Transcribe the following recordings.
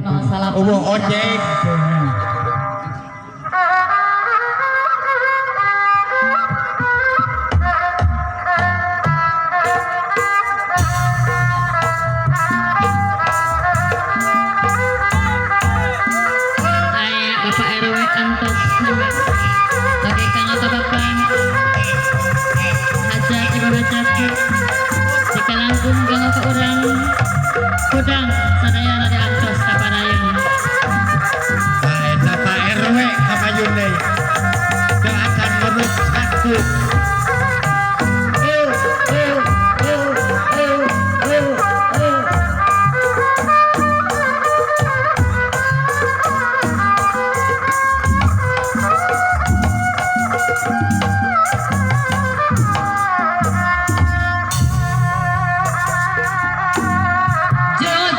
Eueuh ojek. Aya Bapak RW antos oke kang atau Bapak Hajat Ibu Hajat jika langkung kang ke urang kudang sadaya rada antos kaparayan. Nah, eta Pak RW kapayun deui. Teu acan meruk saku. Oh, oh, oh, oh, oh, oh.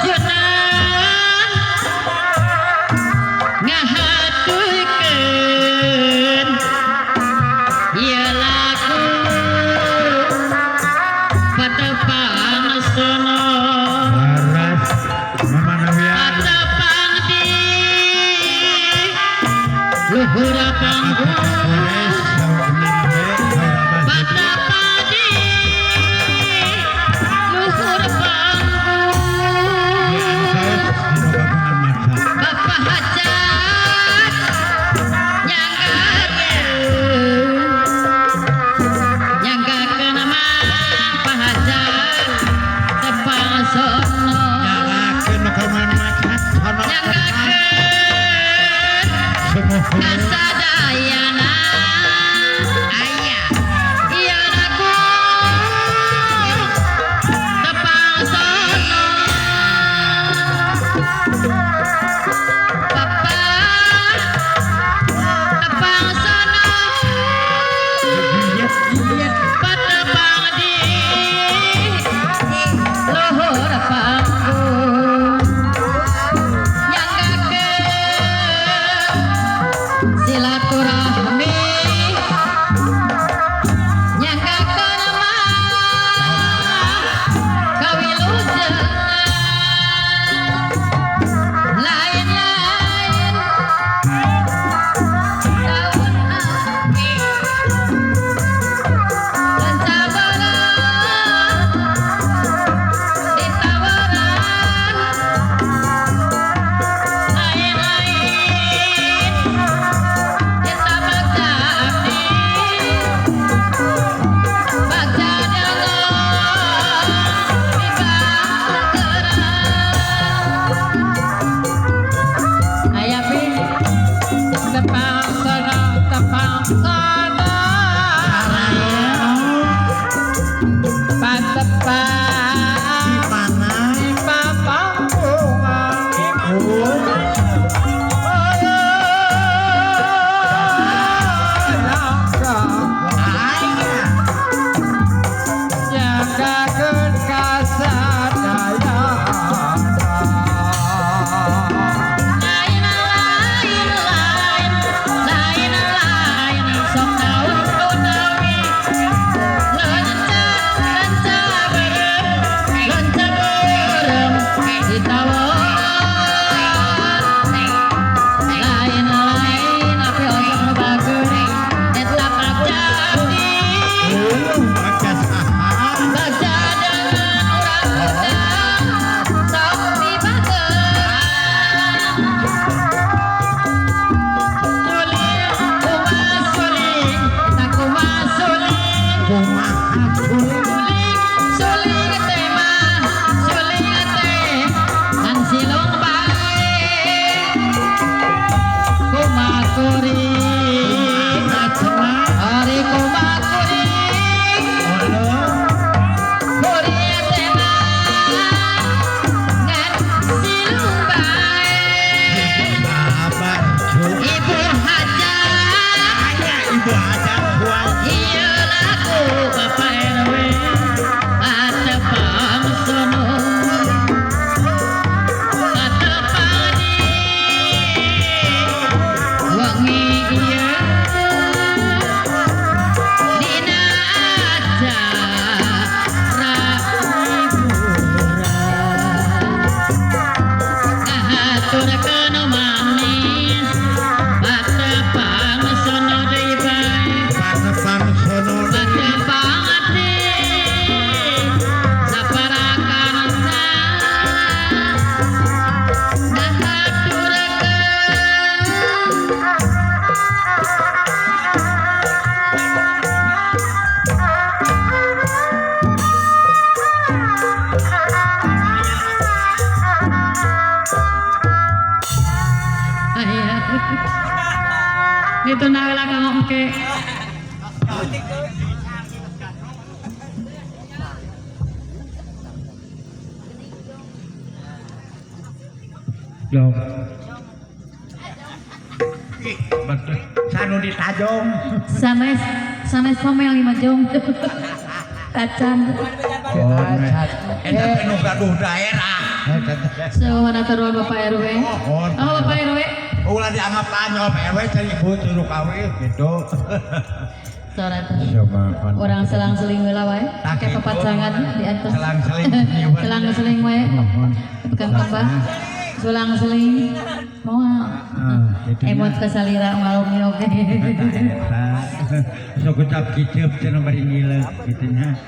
Jujunan ngahatuykeun ieu lagu patepang sono Laras mamanawian. Patepang di luhur panggung. Kores saur we saur Abah. Patepang di luhur panggung. Diantos dina kagungan maca. Bapak Hajat nyanggakeun nyanggakeun Pak Hajat tepang sono. Nyalakeun kagungan maca sono. Nyanggakeun Sumuhun. kasadayana. Ditunda heula kanggo engke. Jong. Betul. Sanu ditajong. Sanes sanes pamel lima jong. Tacan. Oh, eta teh nu gaduh daerah. Suhun atur Bapak RW. Mohon. Oh, Bapak RW. Ulah dianggap tanya Pak RW cari ibu turu kawin gitu. Suara Coba orang selang-seling heula wae. Tah, Kayak gitu. papacangan di atas. Selang-seling. Selang-seling wae. Mohon. Bukan kembang. Selang-seling. Moal. Ah, gitu nya. Emot kasalira ngalumi oge. Eta. Sok ucap kiceup cenah bari ngileuk kitu nya.